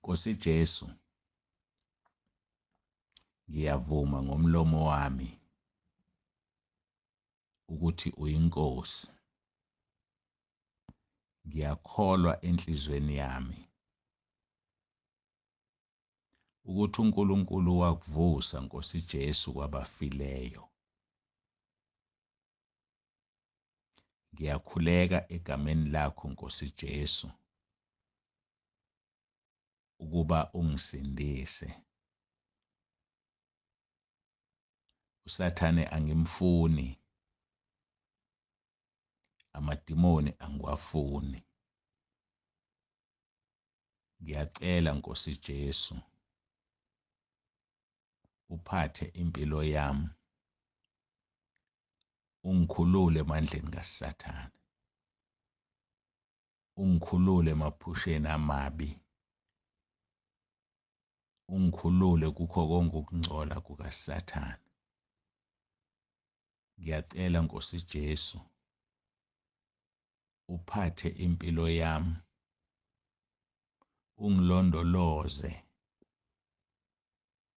Nkosi Jesu, ngiyavuma ngomlomo wami ukuthi uyiNkosi. Ngiyakholwa enhliziyweni yami ukuthi uNkulunkulu wakuvusa, Nkosi Jesu, kwabafileyo. Ngiyakhuleka egameni lakho, Nkosi Jesu, ukuba ungisindise. USathane angimfuni, amadimoni angiwafuni. Ngiyacela, Nkosi Jesu, uphathe impilo yami, ungikhulule emandleni kaSathane, ungikhulule emaphusheni amabi, ungikhulule kukho konke ukungcola kukaSathane. Ngiyacela, Nkosi Jesu, uphathe impilo yami, ungilondoloze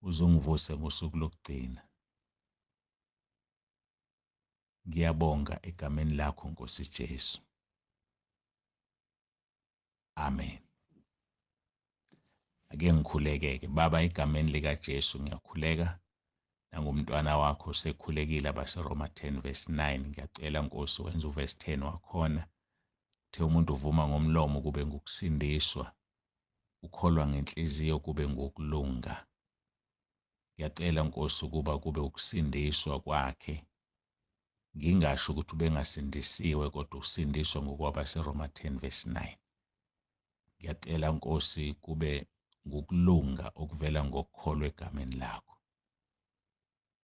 uzungivuse ngosuku lokugcina. Ngiyabonga egameni lakho, Nkosi Jesu. Amen. Ake ngikhulekeke. Baba, egameni likaJesu ngiyakhuleka nangumntwana wakho sekhulekile abaseRoma 10 verse 9. Ngiyacela, Nkosi, wenze uverse 10 wakhona. Uthe umuntu uvuma ngomlomo kube ngukusindiswa, ukholwa ngenhliziyo kube ngukulunga. Ngiyacela, Nkosi, ukuba kube ukusindiswa kwakhe. Ngingasho ukuthi ubengasindisiwe, kodwa usindiswa ngokwabaseRoma 10 verse 9. Ngiyacela, Nkosi, kube ngukulunga okuvela ngokukholwa egameni lakho.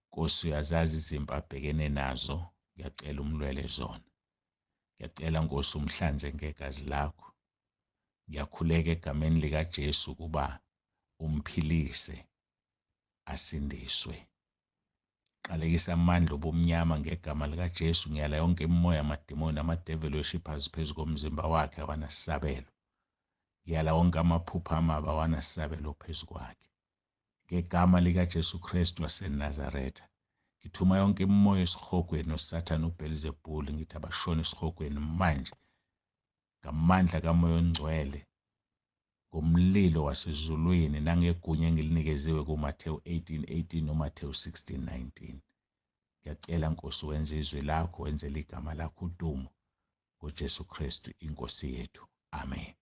Nkosi, uyazazi izimpi abhekene nazo, ngiyacela umlwele zona. Ngiyacela, Nkosi, umhlanze ngegazi lakho. Ngiyakhuleka egameni likaJesu ukuba umphilise, asindiswe. Qalekisa amandla obumnyama ngegama likaJesu. Ngiyala yonke imimoya, amadimoni, ama-devil worshippers phezu komzimba wakhe awanasabelo. Ngiyala wonke amaphupho amabi awanasabelo phezu kwakhe. Ngegama likaJesu Kristu waseNazaretha, ngithuma yonke imimoya esihogweni noSathane uBelzebuli, ngithi abashone esihogweni manje ngamandla kaMoya oNgcwele, ngomlilo wasezulwini nangegunya engilinikeziwe kuMathewu 18:18 noMathewu 16:19. Ngiyacela, Nkosi, wenze izwi lakho, wenzele igama lakho udumo ngoJesu Kristu inkosi yethu. Amen.